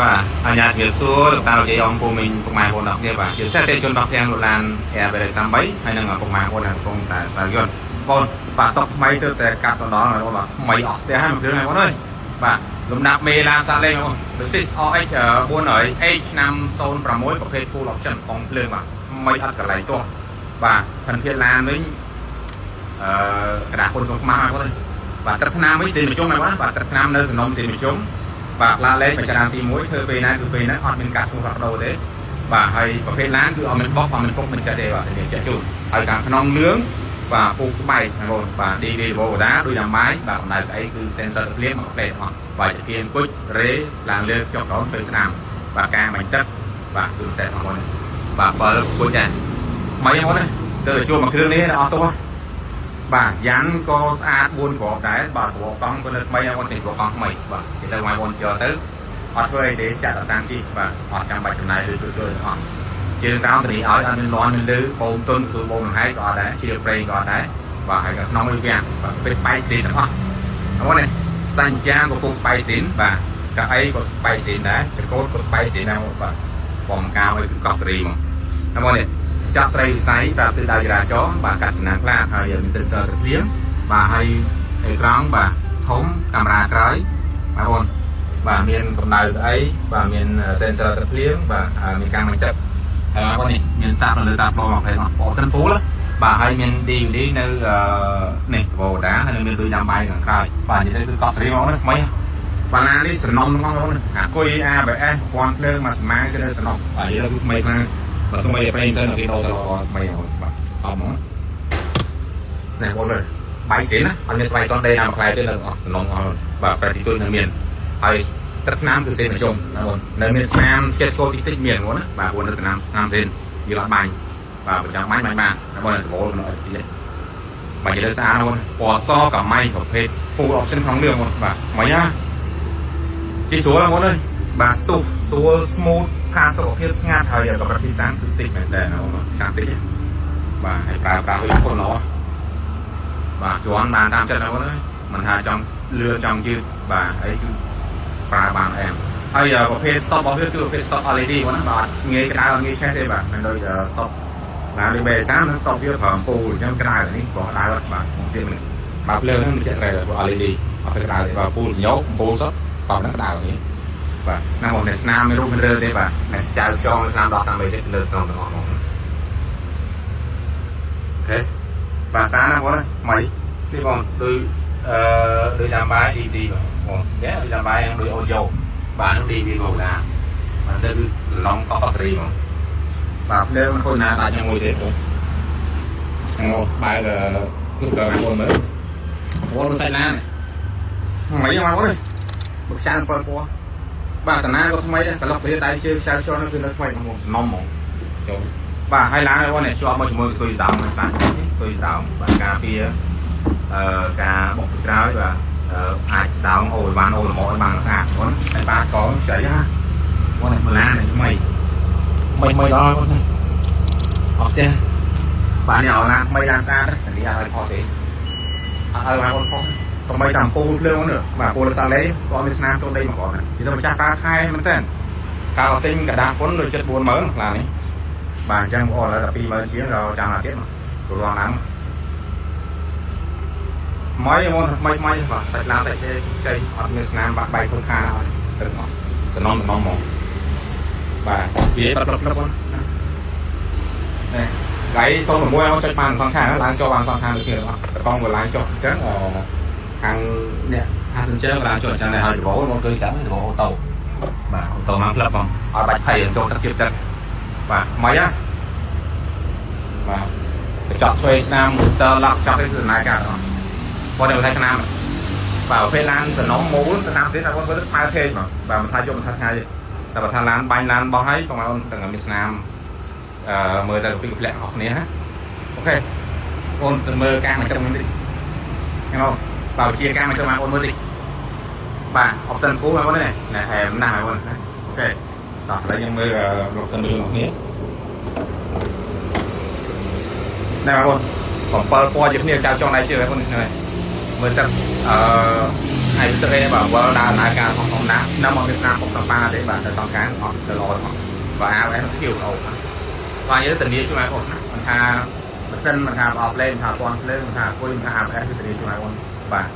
បាទអញ្ញាតជំរាបសួរលោកតាលោកយាយអ៊ំពូមីងពុកម៉ែបងប្អូនទាំងគ្នាបាទជាពិសេសទេជនរបស់ផ្ទាំងលូឡាន Air 33ហើយនិងពុកម៉ែបងប្អូនដែលកំពុងតែស្វែងយល់បងបាទស្តុកថ្មីទៅតែកាត់ដល់ដល់បងបាទថ្មីអស់ស្ទះហើយមួយគ្រឿងហើយបងអើយបាទលំដាប់មេឡានសាលេងបង Versys RX 400 H ឆ្នាំ06ប្រភេទ full option កង់ភ្លើងបាទថ្មីអត់កន្លែងទាស់បាទផិនភាពឡានវិញអឺក្តារគុណសុំខ្មាស់ហើយបងអើយបាទទឹកថ្នាំវិញស៊ីមជុំហើយបងបាទទឹកថ្នាំនៅសំណុំស៊ីមជុំ បាទផ្លាកលេខមួយច្រានទី1ធ្វើពេលណាគឺពេលហ្នឹងអត់មានការឈ្មោះផ្លាស់ប្ដូរទេបាទហើយប្រភេទឡានគឺអត់មានបុកអត់មានពុកមិនចេះទេបាទធានាជាក់ជូនហើយខាងក្នុងលឿងបាទពូកស្បែកបងប្អូនបាទ DV បូដាដូចយ៉ាងបាយបាទកម្ដៅស្អីគឺ sensor ទឹកភ្លៀងមកផ្លេអស់បាទជាគៀនគុជរេឡើងលើចុះក្រោមពេលស្ដាំបាទការបាញ់ទឹកបាទគឺសេតបងប្អូនបាទបើគុជដែរថ្មីបងប្អូនទៅជួបមួយគ្រឿងនេះអស់ទោះបាទយ៉ាន់ក៏ស្អាត4គ្រាប់ដែរបាទសបកកង់ក៏នៅថ្មីបងប្អូនទិញសបកកង់ថ្មីបាទគេទៅបងប្អូនយកទៅអត់ធ្វើអីទេចាក់តែសាំងជីបាទអត់ចាំបាច់ចំណាយឬជួយជួយទាំងអស់ជើងក្រោមធានាឲ្យអត់មានលន់មានលឺបូមទុនក្រស៊ូបូមលំហែកក៏អត់ដែរជ្រាបប្រេងក៏អត់ដែរបាទហើយក៏ក្នុងមួយវាំងបាទពេលស្បែកស៊ីនទាំងអស់បងប្អូននេះសញ្ញាក៏ពុកស្បែកស៊ីនបាទកៅអីក៏ស្បែកស៊ីនដែរចកូតក៏ស្បែកស៊ីនដែរបាទបងកាវឲ្យគឺកប់សេរីហ្មងបងប្អូននេះចាក់ត្រីវិស័យប្រាប់ទិសដៅចរាចរណ៍បាទកាត់ចំណានខ្លាតហើយមាន sensor ទឹកភ្លៀងបាទហើយអេក្រង់បាទធំកាមេរ៉ាក្រោយបងប្អូនបាទមានកម្ដៅស្អីបាទមាន sensor ទឹកភ្លៀងបាទមានកាំងទឹកហើយបងប្អូននេះមានសាកនៅលើតាផ្លោមកផ្លេអស់ option full បាទហើយមាន DVD នៅនេះបូដាហើយមានដូចដាំបាយខាងក្រោយបាទនិយាយទៅគឺកប់សេរីមកនេះថ្មីបាឡានេះសំណុំទាំងអស់បងប្អូនអាគុយ ABS ប្រព័ន្ធភ្លើងមកស្មាគឺនៅសំណុំបាទនិយាយទៅគឺថ្មីខ្លាំងបាទសូម្បីតែប្រេងសិនគេដូរសឡថ្មីបងបាទអត់ហ្មងនេះបងមើលបាយស៊ីណាអត់មានស្វ័យតនដេណាមួយផ្លែទេនៅអស់សំណុំអស់បាទប្រតិទូនៅមានហើយទឹកថ្នាំគឺសេមជុំបងប្អូននៅមានស្នាមចិត្តស្គរតិចតិចមានបងប្អូនណាបាទព្រោះនៅស្នាមស្នាមសេនយើងអត់បាញ់បាទប្រចាំបាញ់បាញ់បានបងប្អូនដបូលនៅតិចបាទនិយាយទៅស្អាតបងពណ៌សកាម៉ៃប្រភេទ full option ក្នុងលឿងបងបាទមិនណាជិះស្រួលបងប្អូនអើយបាទស្ទុះស្រួល smooth ផាសុខភាពស្ងាត់ហើយកម្រិតស៊ីសាំងគឺតិចមែនតើបងប្អូនសាំងតិចបាទហើយប្រើប្រាស់វាធន់ល្អបាទជន់បានតាមចិត្តបងប្អូនអើយមិនថាចង់លឿនចង់យឺតបាទអីគឺប្រើបានអែមហើយប្រភេទ stop របស់វាគឺប្រភេទ stop LED បងណាបាទងាយក្តៅអត់ងាយឆេះទេបាទមិនដូច stop ឡានលេខ30នឹង stop វាប្រើអំពូលអញ្ចឹងក្តៅនេះក៏ក្តៅអត់បាទមកសៀមនេះបាទភ្លើងហ្នឹងមិនជាក់ស្ដែងព្រោះ LED អត់សូវក្តៅទេបាទពូលសញ្ញោអំពូលសុទ្ធបាទហ្នឹងក្តៅនេះបាទណាមកអ្នកស្នាមមានរូបមានរើទេបាទអ្នកចៅចងស្នាមដោះតាមអីទេលើស្នងទាំងអស់ហ្មង OK បាទសាណាបងថ្មីនេះបងដូចអឺដូចតាមបាយ DVD បងនេះដូចតាមបាយដូច audio បាទហ្នឹង DVD បងឡាបាទទៅគឺឡងកក់សេរីហ្មងបាទភ្លើងមិនខូចណាដាច់យ៉ាងមួយទេបងងបើកគឺបើកបងមើលបងមើលសាច់ឡានថ្មីមកបងបើខ្សែ7ពណ៌បាទតាណាក៏ថ្មីដែរក្លុកវាដៃជើងខ្សែជន់នោះគឺនៅថ្មីហ្មងសំណុំហ្មងចូលបាទហើយឡានបងនេះជាប់មកជាមួយទុយដើមសាច់ទុយដើមបាទការពារអឺការបោកពីក្រោយបាទអាចស្ដោងអូបានអូល្មមបានស្អាតបងហើយបាទកងស្អីហ่ะបងនេះឡាននេះថ្មីថ្មីថ្មីដល់បងនេះអត់ស្ទះបាទនេះអត់ឡានថ្មីឡានស្អាតទេនេះអត់ឲ្យខុសទេអត់ឲ្យបងខុសសម្បីតែអំពូលភ្លើងនោះបាទអំពូលសាឡេក៏មានស្នាមចូលដីមកគាត់ដែរនិយាយទៅម្ចាស់ប្រើខែមែនតើកាលទិញกระดาษពុនដូចចិត្ត40000ឡាននេះបាទអញ្ចឹងបងឥឡូវតែ20000ជាងដល់ចាំណាទៀតមករងឡើងថ្មីមកថ្មីថ្មីបាទសាច់ឡានសាច់ទេខ្ចីអត់មានស្នាមបាក់បែកខូចខាតអត់ទៅអស់តំណតំណមកបាទវាប្រឹបប្រឹបបងនេះដៃ06អត់ចុចបានសងខាងឡើងចុះបានសងខាងដូចគ្នាអស់តកងក៏ឡើងចុះអញ្ចឹងខាងអ្នក passenger ក៏ឡើងចុះអញ្ចឹងដែរហើយដបូលមកឃើញស្រាប់ដបូល auto បាទ auto មកផ្លឹបបងអត់បាច់ភ័យចូលទឹកជិបទឹកបាទថ្មីហ៎បាទកញ្ចក់ឆ្វេងស្នាម motor lock ចប់ទេគឺដំណើរការអស់បងតែថាស្នាមបាទប្រភេទឡានសំណុំមូលទៅតាមទៀតតែបងធ្វើខ្មៅធេងមកបាទមិនថាយប់មិនថាថ្ងៃទេតែបើថាឡានបាញ់ឡានបោះហើយបងប្អូនទាំងមានស្នាមអឺមើលទៅពីកផ្លាក់អស់គ្នាណា OK បងទៅមើលកាំងមកចុងតិចហ្នឹងបាទជាកាំងមកចុងបងប្អូនមើលតិចបាទ option full បងប្អូននេះណែអែមណាស់បងប្អូនណា OK តោះឥឡូវយើងមើល option ដូចគ្នាណែបងប្អូន7ពណ៌ជាគ្នាចៅចង់ដៃជើងបងប្អូននេះមើលទឹកអឺ ហើយទឹកអីបាទវល់ដើរដំណើរការធម្មតានៅមកមានស្នាមពុកតប៉ាទេបាទទៅសងខាងអត់ទៅល្អទាំងអស់បាទអាវអែខៀវល្អបាទយើងធានាជួយបងប្អូនណាមិនថាម៉ាស៊ីនមិនថាប្រអប់លេងមិនថាពន់ភ្លើងមិនថាអង្គុយមិនថា ABS គឺធានាជួយបងប្អូនបាទ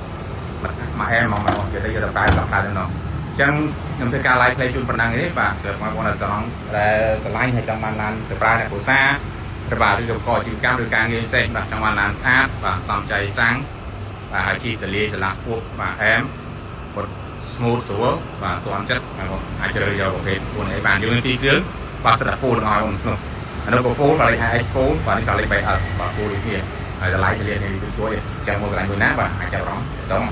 មកអែហ្មងបងប្អូននិយាយទៅយកទៅប្រើដល់ខ្លះទៅនោះអញ្ចឹងខ្ញុំធ្វើការ live play ជូនប៉ុណ្ណឹងទេបាទសម្រាប់បងប្អូនដែលស្រង់ដែលស្រឡាញ់ហើយចង់បានឡានទៅប្រើអ្នកគ្រួសារបាទឬក៏កអាជីវកម្មឬការងារផ្សេងបាទចង់បានឡានស្អាតបាទសំចៃសាំងបាទហើយជិះតលាយឆ្លាស់ពោះបាទអែមគាត់ smooth ស្រួលបាទទាន់ចិត្តបងប្អូនអាចជ្រើសយកប្រភេទ 4A បានយើងមានពីរគ្រឿងបាទស្ដាប់ full ទាំងអស់ក្នុងអានោះក៏ full បាទលេខ IX full បាទនេះក៏លេខ 3L បាទ full ដូចគ្នាហើយតម្លៃចលៀននេះគឺជួយចាំមកកន្លែងមួយណាបាទអាចចាប់អារម្មណ៍តង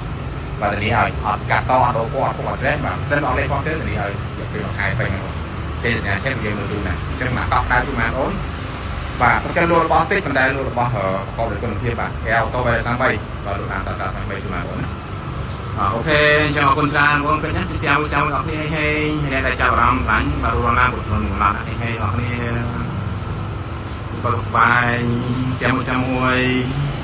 បាទធានាឲ្យអត់កាត់តអត់ដូរពណ៌អត់ពណ៌អត់ច្រេះបាទសិនអត់លេខផងទេធានាឲ្យយកពេលមួយខែពេញហ្នឹងទេសញ្ញាចិត្តយើងមើលទូណាអញ្ចឹងមកកក់ដៅទូម៉ាអូនបាទសំខាន់លក់របស់តិចប៉ុន្តែលក់របស់ប្រកបដោយគុណភាពបាទកែវតបែ33បាទលក់តាមសាសា33ជូនបងប្អូនណាOK អញ្ចឹងអរគុណច្រើនបងប្អូនណាពីស្យាវស្យាវអរគ្នាហេងអ្នកដែលចាប់អារម្មណ៍ស្រឡាញ់បាទរួមឡានពុទ្ធក្នុងឡានហេហេអរគ្នាក៏សុខសប្បាយស្យាវស្យាមួយ។